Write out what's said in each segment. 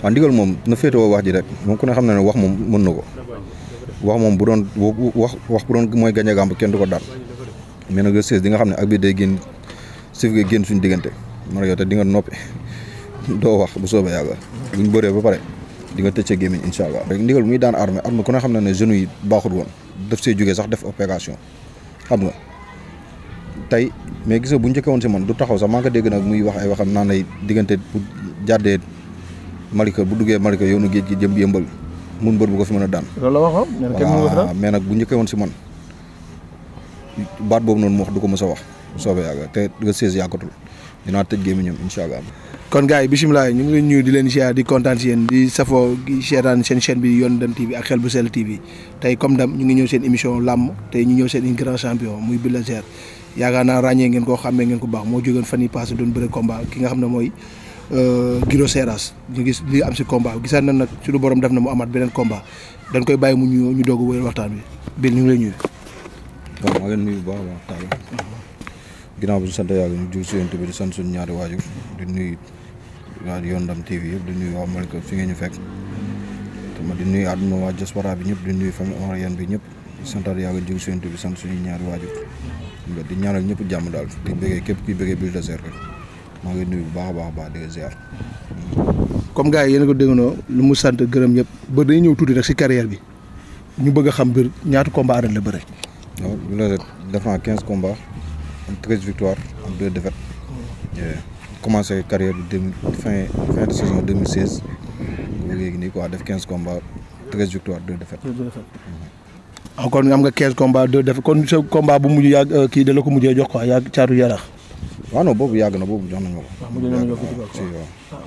waaw ndigal moom na féetewoo wax ji rek moom ku ne xam na ne wax moom mën na ko wax moom bu doon wax bu doon mooy gañe gàmb kenn du ko daan mais nag le 16 di nga xam ne ak bi day génn sif nga génn suñu diggante man ak yow te di nga noppi doo wax bu soobee yàlla buñ bëree ba pare di nga tëcc gémmiñ incha allah rek ndigal muy daan armée ku ne xam na ne jeunes yi baaxul woon daf see jógee sax def opération xam nga tey mais gis nga bu njëkkee woon si man du taxaw sax maa ngi ko dégg nag muy wax ay waxam naan ay diggante bu jàddee Malika bu duggee Malika yoonu géej gi jëm yëmbal mun bër bu ko fi mën a daan. loolu la waxoon mais nag bu njëkkee woon si man baat boobu noonu mu wax du ko mës a wax bu soobee yàlla te nga 16 yàggatul dinaa tëj gémmiñam incha allah. kon gars yi bisimilah ñu ngi leen ñuy di leen ziar di kontaan si yéen di safoo seetaan seen chaîne bi Yone Deme TV ak Xel bu Sell TV tey comme dam ñu ngi ñëw seen émission làmm tey ñu ñëw seen une grand champion muy Bulldozer yaakaar naa ràññee ngeen koo xàmmee ngeen ko baax moo jógeen fan yi passé doon bëre combat ki nga xam ne mooy Guiro Seras ñu gis li am si combat gisaat na nag suñu borom def na mu amaat beneen combat dañ koy bàyyi mu ñu doog a wéyal waxtaan bi Bill ñu ngi lay ñuyu. waaw maa ngi leen nuyu bu baax a baax Talla ginnaaw bi ñu sant yàlla ñu jug si yonent bi di sant suñu ñaari waajur di nuyu waa Yone Deme TV yëpp di nuyu waa Malika fi ngeen ñu fekk te ma di nuyu àdduna waa diaspora bi ñëpp di nuyu famille omarienne bi ñëpp di santaat yàlla jug si yonent bi sant suñu ñaari waajur di ñaanal ñëpp jàmm daal di bëggee képp kuy bëggee Bulldozer rek maa ngi nuyu bu baax a baax di ziar. comme gars yi yéen a ko déggandoo lu mu sant gërëm ñëpp ba dañuy ñëw tuuti rek si carrière bi ñu bëgg a xam biir ñaata combat arène la bëre. waaw Bulldozer def naa 15 combats am 13 victoires am 2 défaites. commencé carrière bi fin de saison 2016 ba léegi nii quoi def 15 combats 13 victoires 2 défaites. kon am nga 15 combats 2 défaites kon sa combat bu mujj yàgg kii da la ko mujjee jox quoi yàgg caatu yarax. waaw non boobu yàgg na boobu jox nañ ma ko. waaw mujj nañu ko ci waaw.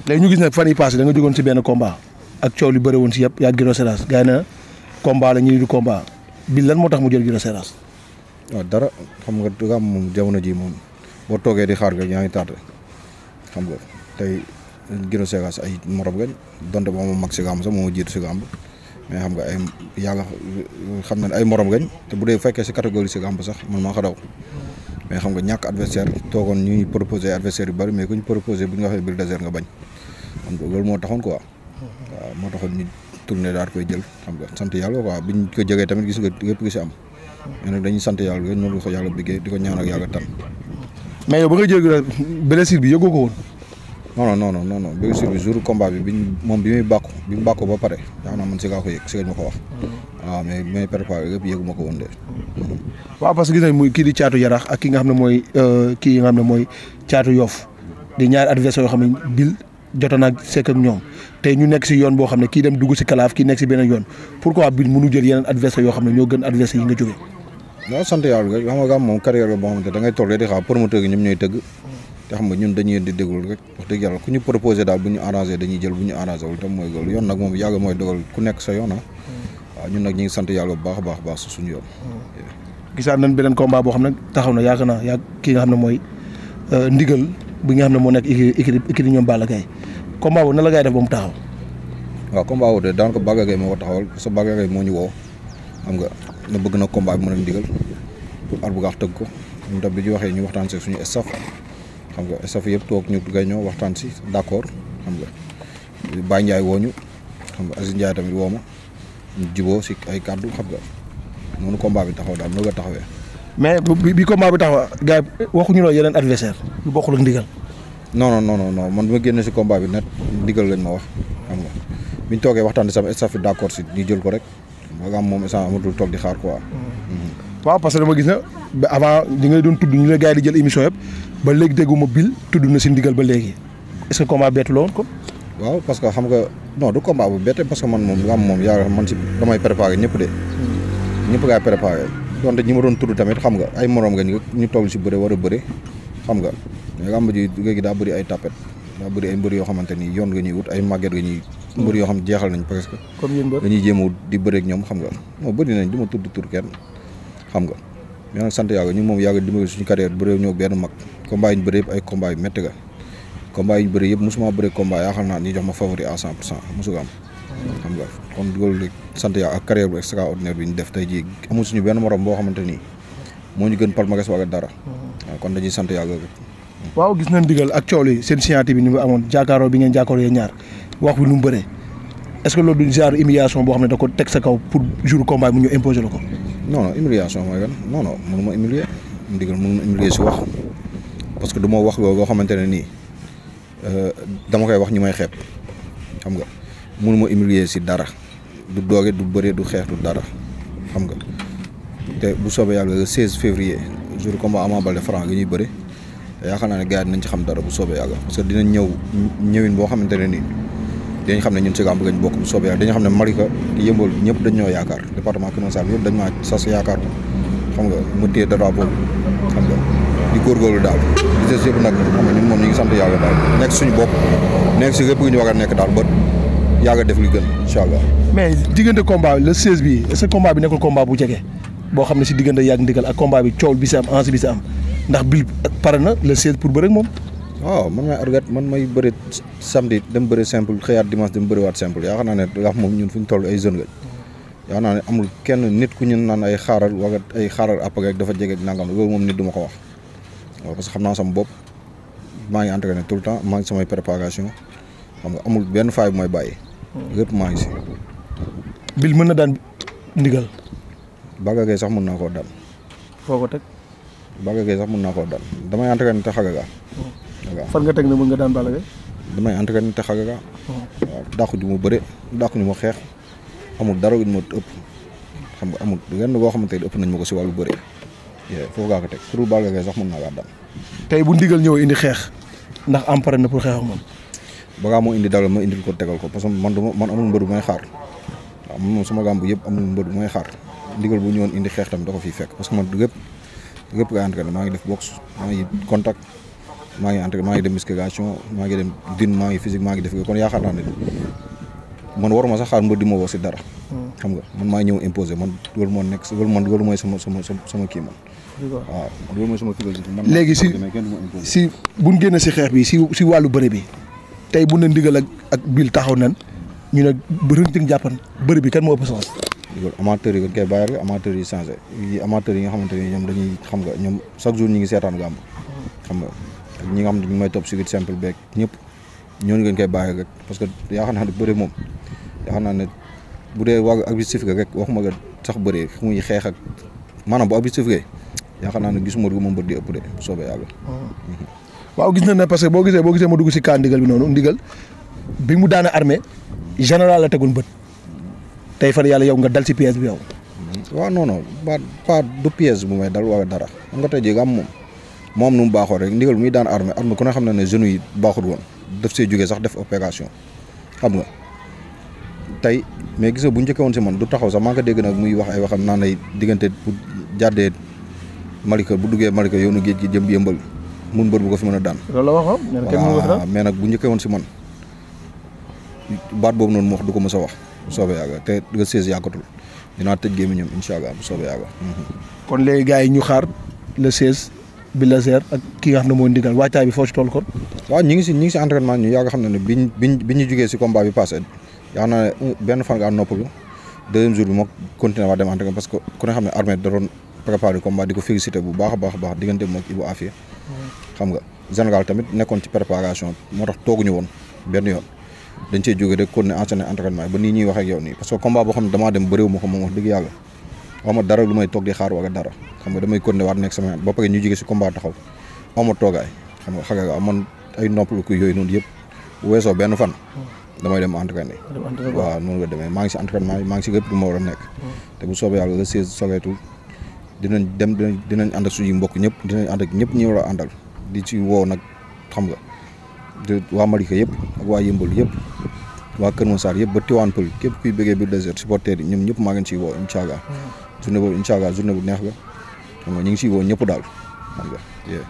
léegi ñu gis nag fan yii passé da nga jógoon si benn combat ak coow li bëre woon si yëpp yaa Guiro Seras gars yi na combat la ñuy du combat bi lan moo tax mu jël Guiro Seras. waaw dara xam nga du am moom jamono ji moom boo toogee di xaar nga yaa ngi tardé xam nga tey Guiro Seras ay morom gañ donte ba ma mag si gàmb sax moo ma jiitu si gàmb mais xam nga ay yàlla xam na ne ay morom gañ te bu dee fekkee si catégorie si gàmb sax man maa ko daw. mais xam nga ñàkk adversaire toogoon ñu ñuy proposé adversaire yu bëri mais ku ñu proposé bu ñu waxee Bulldozer nga bañ xam nga loolu moo taxoon quoi waaw moo taxoon ñu tourné daal koy jël xam nga sant yàlla quoi biñ ko jógee tamit gis nga yëpp gi si am mais nag dañuy sant yàlla gën noonu ko yàlla biggéey di ko ñaanal yàlla tan mais yow ba nga jël blessure bi yëgoo ko woon. non blessure bi jour combat bi moom bi mu bàkku ba pare yaa naa man si gaa ko yëg si gañ ma ko wax waaw mais bi may préparé yëpp yëgu ma ko woon de. waaw parce que gis nañ muy kii di caatu yarax ak ki nga xam ne mooy kii nga xam ne mooy caatu yof di ñaari adversaire yoo xam ne Bill jotoon naa sekk ak ñoom tey ñu nekk si yoon boo xam ne kii dem dugg si kalaaf kii nekk si beneen yoon pourquoi Bill mënu jël yeneen adversaire yoo xam ne ñoo gën adversaire yi nga jógee. waaw sant yàlla rek xam nga moom carrière la boo xamante da ngay toog di xaar promoteur yi ñoom ñooy tëgg te xam nga ñun dañuy di déglu rek wax dëgg yàlla ku ñu proposé daal bu ñu arrangé dañuy jël bu ñu arrangé wul tam mooy loolu yoon nag moom yàlla mooy dogal ku nekk sa yoon waaw ñun nag ñu ngi sant yàlla bu baax a baax si suñu yoon. gisaat nañ beneen combat boo xam ne taxaw na yaakaar naa yaa kii nga xam ne mooy ndigal bi nga xam ne moo nekk équipe ñoom Balla Gaye combat boobu na la Gaye def ba mu taxaw. waaw combat boobu de daanaka Balla Gaye moo ko taxawal parce que Balla Gaye moo ñu woo xam nga na bëgg na combat bi mën a ndigal pour ar bu gaax tëgg ko ñun tam bi ñu waxee ñu waxtaan si suñu staff xam nga staff yëpp toog ñu gañoo waxtaan si d'accord xam nga Baye Ndiaye woo ñu xam nga Aziz Ndiaye tamit woo ma ñu jiboo si ay kàddu xam nga noonu combat bi taxaw daal noonu la taxawee. mais bi combat bi taxaw gars yi waxuñu la yeneen adversaire yu bokkul ak ndigal. non man bi ma génne si combat bi net ndigal lañ ma wax xam nga biñ toogee waxtaan sama staff d'accord si ñu jël ko rek nga am moom instant amatul toog di xaar quoi. waaw parce que dama gis na ba avant di ngay doon tudd ñu la gars yi di jël émission yëpp ba léegi dégguma Bill tudd na si ndigal ba léegi est-ce que combat bettu la woon ko. waaw parce que xam nga non du combat bu bette parce que man moom nga am moom yaa man si damay préparé ñëpp de. ñëpp gaay préparé donte ñi ma doon tudd tamit xam nga ay morom nga ñu toll si bëre war a bëre xam nga mais làmb ji léegi daa bëri ay tapet daa bëri ay mbër yoo xamante ni yoon nga ñuy wut ay màgget nga ñuy mbër yoo xam jeexal nañ presque comme yéen mbër dañuy jéem a di bëreeg ñoom xam nga moo bëri nañ du ma tudd tur kenn xam nga mais nag sant yàlla ñu moom yàlla dimbali suñu carrière bëre ñëw benn mag combat yi ñu bëri yëpp ay combat yu métti ga combat yi ñu bëri yëpp mosuma bëre combat yaakaar naa ni jox ma favori à 100% mosu am xam nga kon loolu sant yàlla ak carrière bu extraordinaire bi ñu def tey jii amul suñu benn morom boo xamante nii moo ñu gën palmarès wala dara waaw kon dañuy sant yàlla waaw gis nañ Ndigal ak coow li seen signature bi ni mu amoon jàkkaaroo bi ngeen jàkkaaroo yéen ñaar wax bi lu mu bëree est-ce que loolu du genre humiliation boo xam ne da ko teg sa kaw pour jour combat mu ñu imposer la ko. non humiliation mooy gan non mënuma humilier Ndigal mënuma humilier si wax parce que du ma wax loo xamante ne nii dama koy wax ñi may xeeb xam nga mënuma humilier si dara du dooge du bëre du xeex du dara xam nga te bu soobee yàlla le 16 février jour combat Ama Baldé Franc gi ñuy bëri te yaakaar naa ne gars yi dinañ ci xam dara bu soobee yàlla parce que dinañ ñëwin boo xamante ne nii dañ xam ne ñun ci làmb lañ bokk bu soobee yàlla dañu xam ne Malika Yëmbal ñëpp dañ ñoo yaakaar département Kër Massar yëpp dañ maa sas yaakaar xam nga mu téye dara boobu xam nga di góorgóorlu daal di des yëpp nag xam nga ñun moom ñu ngi sant yàlla daal nekk suñu bopp nekk si lépp ñu war a nekk daal ba yàlla def li gën incha allah. mais diggante combat le 16 bi est-ce que combat bi nekkul combat bu jege boo xam ne si diggante yàgg Ndigal ak combat bi coow bi si am enjeu bi si am ndax bil pare na le 16 pour bëre ak moom. waaw man may argat man may bëri samedi dem bëri simple xëyaat dimanche dem bëri waat simple yaakaar naa ne wax moom ñun fu ñu toll ay jeunes lañ yaakaar naa ne amul kenn nit ku ñun naan ay xaaral wala ay xaaral après rek dafa jege nangam loolu moom nit du ma ko wax waaw parce que xam naa sama bopp maa ngi entraîné tout le temps maa ngi samay préparation xam nga amul benn faay bu may bàyyi lépp maa ngi si. bil mën na daan Ndigal. Balla Gaye sax mën naa koo daan. foo ko teg. Balla Gaye sax mën naa koo daan damay entraîné te xaga gaa. waaw fan nga teg ne mën nga daan Balla Gaye. damay entraîné te xaga gaa. waaw dàqu ju ma bëre dàqu ñu ma xeex amul dara ñu ma ëpp xam nga amul lenn boo xamante ne ëpp nañ ma ko si wàllu bëre foofu gaa ko teg pour Balla Gaye sax mën naa kaa daan. tey bu Ndigal ñëw indi xeex ndax am pare na pour xeex ak moom. bagaa moo indi dalal ma indil ko tegal ko parce que man amul mbër bu may xaar waaw man moom sama gàmb yëpp amul mbër bu may xaar Ndigal bu ñëwoon indi xeex tamit da ko fiy fekk parce que man lépp ngay entraîné maa ngi def boxe maa ngi contact maa ngi entraîné maa ngi dem musculation maa ngi dem din maa ngi physique maa ngi def kon yaakaar naa ne man waruma sax xaar mbër di ma woo si dara xam nga man maa ñëw imposé man loolu moo nekk loolu mooy sama kii man waaw loolu mooy sama philosophie man léegi si buñ génn si xeex bi si wàllu bëre bi tey bu ne Ndigal ak Bil taxaw nan ñu ne rëng-tëng jàppan bëri bi kan moo ëpp sens. loolu amateurs yi dañ koy bàyyi rek amateurs yi changé yi amateurs yi nga xamante ni ñoom dañuy xam nga ñoom chaque jour ñi ngi seetaan gàmb xam nga ak ñi nga xam ne ñu may topp si simple beeg ñëpp ñooñu ngeen koy bàyyi rek parce que yaakaar naa ne bëri moom yaakaar naa ne bu dee wàllu objectif rek waxuma nga sax bëri fu muy xeex ak maanaam bu objectif rek yaakaar naa ne gisuma du moom bët di ëpp de bu soobee yàlla. waaw gis nañ ne parce que boo gisee ma dugg si kaa Ndigal bi noonu Ndigal bi mu daana armée général la tegoon bët tey fan yàlla yow nga dal si pièce bi yow. waaw non pas du pièce bu may dal wala dara xam nga tey jii am moom nu mu baaxoo rek Ndigal muy daan armée ku ne xam na ne genoux yi baaxul woon daf see jógee sax def opération xam nga tey mais gis nga bu njëkkee woon si man du taxaw sax maa ngi ko dégg nag muy wax ay waxam naan ay diggante bu jàddee Malika bu duggee Malika yoonu géej gi jëm Yëmbal mun mbër bu ko fi mën a daan. loolu la waxoon mais nag bu njëkkee woon si man baat boobu noonu mu wax du ko mës a wax bu soobee yàgga te nga 16 yàggatul dinaa tëj gémmiñam incha allah bu soobee yàgga. kon léegi gars yi ñu xaar le 16 bi laser ak ki nga xam ne moo Ndigal waajtaay bi foo ci toll kon. waaw ñi ngi si entraînement ñu yàgg xam ne biñ ñu jugee si combat bi passé yaa naa ne benn fan nga am noppalu deuxième jour bi moo continué waa dem entraînement parce que ku ne xam ne armée da doon préparé combat di ko félicité bu baax a baax diggante moom ak Ibou Afia xam nga général tamit nekkoon ci préparation moo tax tooguñu woon benn yoon dañ cee jóge rek continuer enchaîner entraînement ba nii ñuy wax ak yow nii parce que combat boo xam ne damaa dem bëréew ma ko moom wax dëgg yàlla wax ma dara lu may toog di xaar wala dara xam nga damay continuer waat nekk sama ba pare ñu jóge si combat taxaw ama toogaay xam nga xaga man ay noppalu ko yooyu noonu yëpp weesoo benn fan damay dem entraîner waaw noonu nga demee maa ngi si entraînement yi maa ngi si lépp du ma war a nekk te bu soobee yàlla le 16 sogeetul dinañ ànd ak suñuy mbokk ñëpp dinañ ànd ak ñëpp ñi war a àndal di ci woo nag xam nga waa Malika yëpp ak waa Yëmbal yëpp waa Kër Massar yëpp ba Tivaouane Peulh képp kuy bëggee biir désert supporter yi ñoom ñëpp maa ngeen ciy woo incha allah journée boobu incha allah journée bu neex la xam nga ñu ngi ciy woo ñëpp daal xam nga.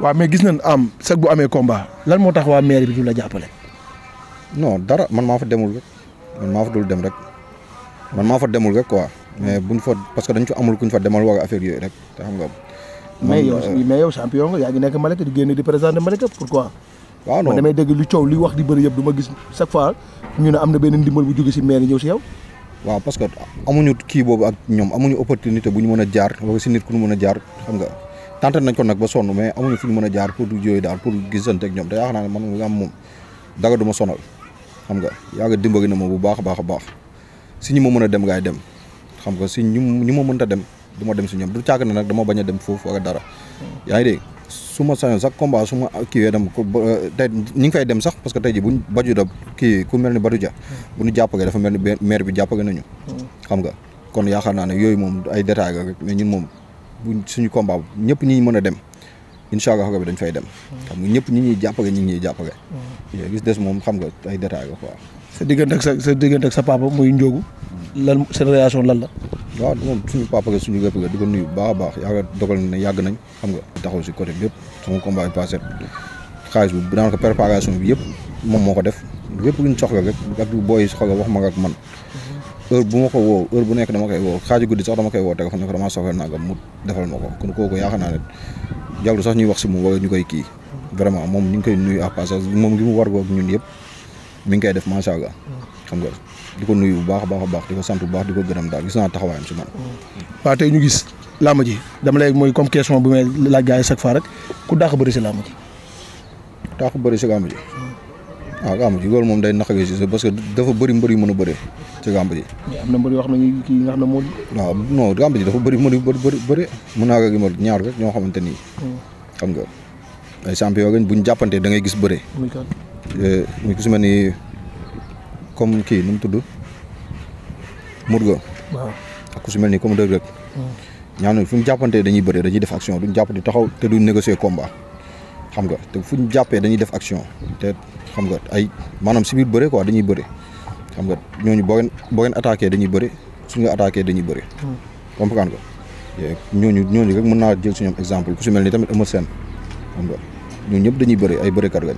waaw mais gis nañ am sax bu amee combat lan moo tax waa maire bi du la jàppale. non dara man maa fa demul rek man maa fa dul dem rek man maa fa demul rek quoi mais buñ fa parce que dañ fa amul kuñ fa demal wala affaire yooyu rek te xam nga. mais yow champion nga yaa ngi nekk Malika di génn di présenter Malika pourquoi. waaw non man damay dégg lu coow li wax di bëri yëpp du ma gis chaque fois ñu ne am na benn ndimbal bu jóge si maire ñëw si yow. waaw parce que amuñu kii boobu ak ñoom amuñu opportunité bu ñu mën a jaar wala si nit ku ñu mën a jaar xam nga tenté nañ ko nag ba sonn mais amuñu fu ñu mën a jaar pour yooyu daal pour gisante ak ñoom te yaakaar naa ne man nga am moom daga du ma sonal xam nga yàgg dimbali na ma bu baax a baax a baax si ñi ma mën a dem gaay dem xam nga si ñu ma mënta dem du ma dem si ñoom du càgg na nag dama bañ a dem foofu wala dara yaa ngi dégg su ma sañoon sax combat su ma kiiwee dem ko tey ñi ngi fay dem sax parce que tey ji buñ baju da kii ku mel ni Badou Dia bu ñu jàppagee dafa mel ni maire bi jàppage nañu xam nga kon yaakaar naa ne yooyu moom ay détails rek mais ñun moom buñ suñu combat ñëpp ñi mën a dem incha allah bi dañ fay dem xam nga ñëpp ñi ñuy jàppage ñi ñuy jàppage gis des moom xam nga ay détails la quoi. sa diggante ak sa papa muy Ndiogou lan seen relation lan la. waaw moom suñu papa nga suñu lépp nga di ko nuyu bu baax a baax yàlla dogal na yàgg nañ xam nga taxaw si côté bi yëpp sama combat yi passé xaalis bi daanaka préparation bi yëpp moom moo ko def lépp luñ soxla rek ak booy soxla wax ma ak man heure bu ma ko woo heure bu nekk dama koy woo xaaju guddi sax dama koy woo téléphone ne ko damaa soxla nangam mu defal ma ko kon kooku yaakaar naa ne jàllu sax ñuy wax si moom wala ñu koy kii vraiment moom ñu ngi koy nuyu à passage moom li mu war ak ñun yëpp mi ngi koy def macha allah xam nga di ko nuyu bu baax a baax di ko sant bu baax di ko gërëm daal gis naa taxawaayam si man. waaw tey ñu gis làmb ji dama lay mooy comme question bu may laaj gars yi chaque fois rek ku dàq bëri si làmb ji. dàq bëri si làmb ji waaw làmb ji loolu moom day naqaree si parce que dafa bëri mbër yu mën a bëree si làmb ji. mais am na mbër yoo xam ne kii nga xam ne moo. waaw non làmb ji dafa bëri mbër yu bëri mën naa ko limal ñaar rek ñoo xamante ni. xam nga ay champion lañ buñ jàppante da ngay gis bëre. muy ku si mel ni comme kii nu mu tudd Modou Lo. waaw ak ku si mel ni comme Reug Reug. ñaar fu ñu jàppante dañuy bëre dañuy def action duñ jàpp di taxaw te duñ négocier combat xam nga te fu ñu jàppee dañuy def action te xam nga ay maanaam si biir bëre quoi dañuy bëre xam nga ñooñu boo leen attaqué dañuy bëre suñu attaqué dañuy bëre. comprendre nga ñooñu rek mën naa jël si ñoom exemple ku si mel ni tamit Eumeu Sène xam nga. ñun ñëpp dañuy bëri ay bërekat lañ.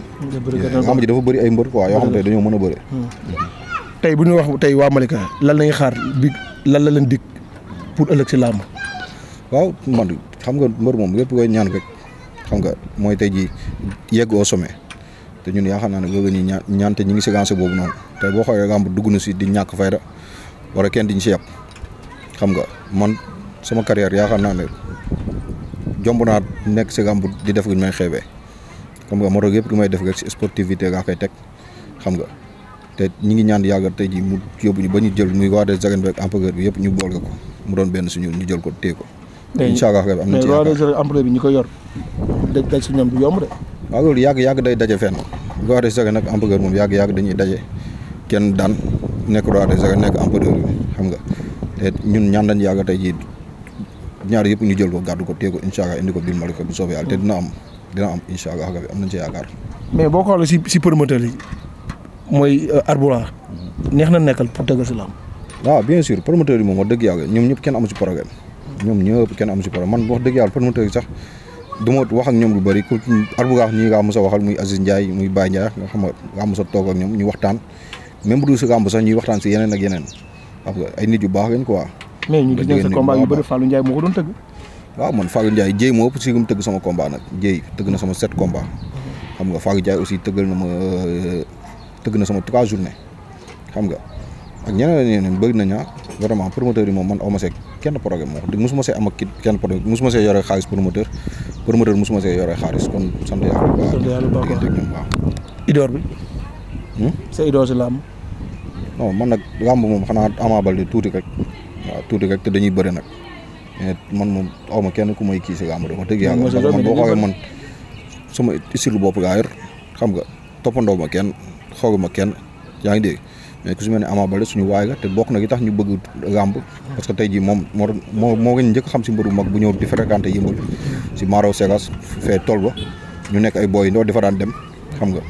xam ji dafa bëri ay mbër quoi yoo xam ne dañoo mën a bëri. tey bu ñu wax tey waa Malika lan lañuy xaar bi lan la leen dig pour ëllëg si làmb. waaw man xam nga mbër moom lépp koy ñaan rek xam nga mooy tey ji yegg au sommet te ñun yaakaar naa ne loolu ñuy ñaan te ñu ngi si lancé boobu noonu tey boo xoolee làmb dugg na si di ñàkk fayda wala kenn diñ si yàpp xam nga man sama carrière yaakaar naa ne jomb naa nekk si làmb di def luñ may xeebee. xam nga moo tax yëpp lu may def rek si sportivité laa koy teg xam nga te ñi ngi ñaan yàggal tey ji mu yóbbu ñu ba ñu jël muy roi des arènes bi ak empereur bi yëpp ñu bool ko mu doon benn suñu ñu jël ko téye ko. incha allah am nañ ci yaakaar mais roi des arènes empereur bi ñi ko yor daj si ñoom du yomb de. waaw loolu yàgg day daje fenn roi des arènes ak empereur moom yàgg dañuy daje kenn daan nekk roi des arènes nekk empereur bi xam nga te ñun ñaan dañ yàgg tey ji ñaar yëpp ñu jël ko gàddu ko téye ko incha allah indi ko biir Malika bu soobee yàlla te dina am incha allah am nañ ci yaakaar. mais boo xoolee si promoteur yi mooy Arbola neex na nekkal pour tëggal si lamb. waaw bien sûr promoteur yi moom wax dëgg yàlla ñoom ñëpp kenn amu ci problème ñoom ñëpp kenn amu ci problème man wax dëgg yàlla promoteur yi sax du ma wax ak ñoom lu bëri ku Arbola ñii nga mos a waxal muy Aziz Ndiaye muy Baye Ndiaye nga xam nga mos a toog ak ñoom ñu waxtaan même bu dul si lamb sax ñuy waxtaan si yeneen ak yeneen xam nga ay nit yu baax lañ quoi. mais ñu gis ne sa combat yu bëri Fallou Ndiaye moo ko doon tëgg. waaw man Fallou Ndiaye Dieye moo ëpp si mu tëgg sama combat nag Dieye tëgg na sama 7 combat xam nga Fallou Ndiaye aussi tëgg na sama 3 journée xam nga ak ñeneen bëgg nañ vraiment promoteur yi moom man aw ma see kenn programme moo wax mosuma see am ak kenn programme mosuma see yore xaalis promoteur mosuma see yore xaalis kon sant yàlla bu baax. sant yàlla bu baax waaw. idoor bi. sa idoor si làmb. non man nag làmb moom xanaa Ama Baldé tuuti rek waaw tuuti rek te dañuy bëri nag mais man moom aw ma kenn ku may kii si làmb de wax dëgg yàlla. man boo xoolee man sama style bopp gaa yor xam nga toppandoo ma kenn xooluma kenn yaa ngi dégg. mais ku si mel ne Ama Baldé suñu waay la te bokk na gi tax ñu bëgg làmb parce que tey jii moom moo ngeen njëkk xam si mbëru mag bu ñëw di fréquenté yëmbal si Maro Segas fee tool ba ñu nekk ay booy ndoo di fa daan dem xam nga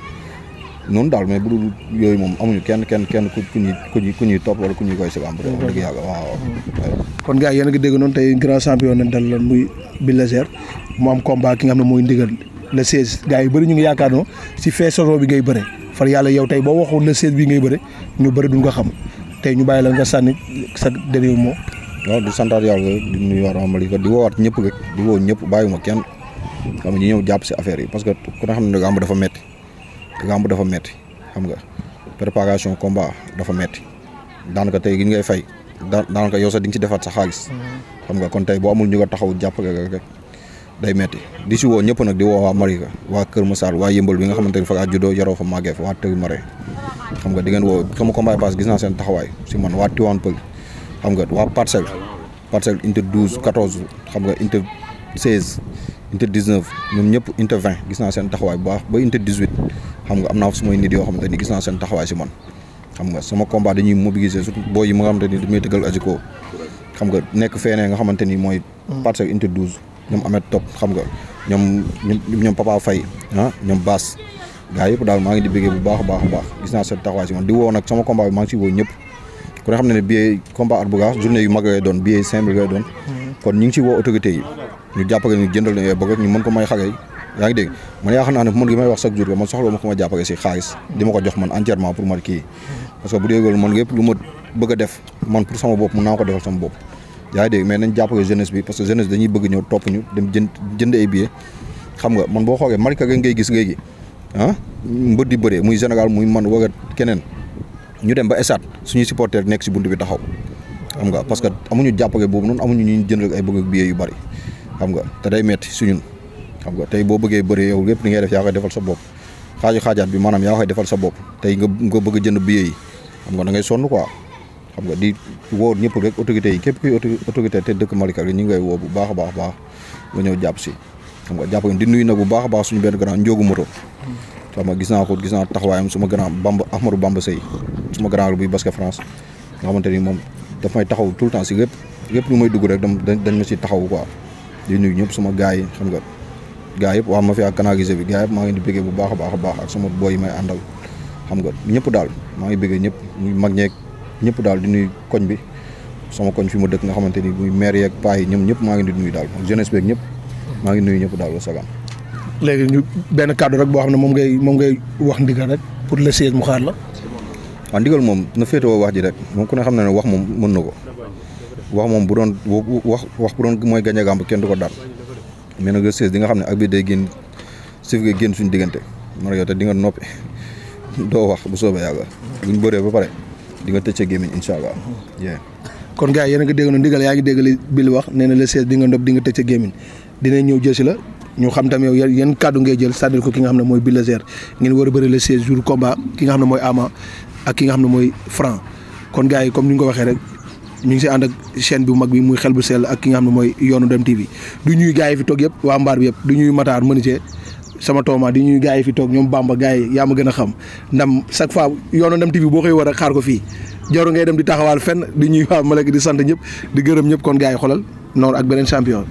noonu daal mais bu dul yooyu moom amuñu kenn ku ñuy topp wala ku ñuy koy si làmb de wax dëgg yàlla waaw kon gars yi yéen a ngi dégg noonu tey grand champion nañ dal loon muy Bulldozer mu am combat ki nga xam ne mooy ndigal le 16 gars yi bëri ñu ngi yaakaar no si fin saison bi ngay bëre far yàlla yow tey boo waxul le 16 bi ngay bëre ñu bëri duñ ko xam tey ñu bàyyi la nga sànni sa dernier mot. waaw di santaat yàlla di nuyu waa Malika di woowaat ñëpp rek di woo ñëpp bàyyiwuma kenn xam nga ñu ñëw jàpp si affaire yi parce que ku ne xam ne gàmb dafa metti xam nga préparation combat dafa metti daanaka tey gi ngay fay daanaka yow sax di nga ci defaat sa xaalis xam nga kon tey boo amul ñu ko taxaw jàpp rek day metti di si woo ñëpp nag di woo waa Malika waa Kër Massar waa Yëmbal bi nga xamante ni fa ngaa juddoo yaroo fa màggee fa waa Tëri Mare xam nga di ngeen woo sama combat pass gis naa seen taxawaay si man waa Tivaouane Peulh xam nga waa parcelle unité 12 14 xam nga unité 16 unité 19 ñoom ñëpp unité 20 gis naa seen taxawaay bu baax ba unité 18 xam nga am naa sumay nit yoo xamante ni gis naa seen taxawaay si man xam nga sama combat dañuy mobiliser surtout booy yi ma nga xamante ni damay tëggal Aziko xam nga nekk feenee nga xamante ni mooy parcelle unité 12 ñoom Amet Top xam nga ñoom Papa Faye ñoom Bass gars yëpp daal maa ngi di bëggee bu baax a baax gis naa seen taxawaay si man di woo nag sama combat bi maa ngi si woo ñëpp ku ne xam ne billet combat at bu gaax journée yu mag lay doon billet 5 000 lay doon kon ñu ngi si woo autorité yi ñu jàppale ñu jëndal ne bëgg ñu mën ko may xale yi yaa ngi dégg man yaakaar naa ne mën gi may wax chaque jour man soxla ma ko ma jàppale si xaalis di ma ko jox man entièrement pour ma kii parce que bu dee loolu man lépp lu ma bëgg a def man pour sama bopp mën naa ko defal sama bopp yaa ngi dégg mais nañ jàppale jeunesse bi parce que jeunesse dañuy bëgg ñëw topp ñu dem jënd ay billets xam nga man boo xoolee Malika ngay gis léegi mbër di bëree muy Sénégal muy man wala keneen ñu dem ba esat suñuy supporter nekk si buntu bi taxaw xam nga parce que amuñu jàppale boobu noonu amuñu ñu jëndal ay bëgg billets yu bari xam nga te day metti suñun xam nga tey boo bëggee bëree yow lépp li ngay def yaa koy defal sa bopp xaajaat bi maanaam yaa koy defal sa bopp tey nga bëgg a jënd billets yi xam nga da ngay sonn quoi xam nga di woo ñëpp rek autorités yi képp kuy autorité te dëkk Malika rek ñu ngi lay woo bu baax a baax nga ñëw jàpp si xam nga jàpp di nuyu nag bu baax a baax suñu benn grand njóogu moto xam nga gis naa taxawaayam suma grand Ahmadou Bamba Seye suma grand la buy basket France nga xamante ni moom daf may taxaw tout le temps si lépp lu may dugg rek dañ ma si taxaw quoi di nuyu ñëpp sama gars yi xam nga gars yëpp waa ma fi ak canalisé bi gars yëpp maa ngi di bëggee bu baax a baax ak sama boy yi may àndal xam nga ñëpp daal maa ngi bëggee ñëpp muy mag ñeeg ñëpp daal di nuyu koñ bi sama koñ fi ma dëkk nga xamante ni muy maire yeeg paa yi ñoom ñëpp maa ngi di nuyu daal jeunesse beeg ñëpp maa ngi nuyu ñëpp daal wa sagaan léegi ñu benn kàddu rek boo xam ne moom ngay wax ndigal rek pour le 16 mu xaar la. waaw ndigal moom na féetewoo wax ji rek moom ku ne xam na ne wax moom mën na ko wax moom bu doon wax bu doon mooy gañe gàmb kenn du ko daal mais nag le 16 di nga xam ne ak bi day génn sif nga génn suñu diggante man yow te di nga noppi doo wax bu soobee yàlla buñ bëree ba pare di nga tëcc gémmiñ incha allah. kon gars yi yéen a ngi dégg na ndigal yaa ngi dégg li Bill wax nee na le 16 di nga nopp di nga tëcc gémmiñ dinañ ñëw jël si la ñu xam tam yow yan kàddu ngay jël sànnil ko ki nga xam ne mooy Bulldozer ngeen war a bëri le 16 jours combat ki nga xam ne mooy Ama ak ki nga xam ne mooy Franc kon gars yi comme ni ñu ko waxee rek ñu ngi si ànd ak chaîne bu mag bi muy xel bu sell ak ki nga xam ne mooy Yoonu Dem TV du ñuy gars yi fi toog yëpp waa mbaar bi yëpp du ñuy Matar Menuisier sama tooma di ñuy gars yi fi toog ñoom Bamba gars yi yaa ma gën a xam ndam chaque fois Yoonu Dem TV boo koy war a xaar ko fii jaru ngay dem di taxawaal fenn di ñuy waa Malika di sant ñëpp di gërëm ñëpp kon gars yi xoolal noonu ak beneen champion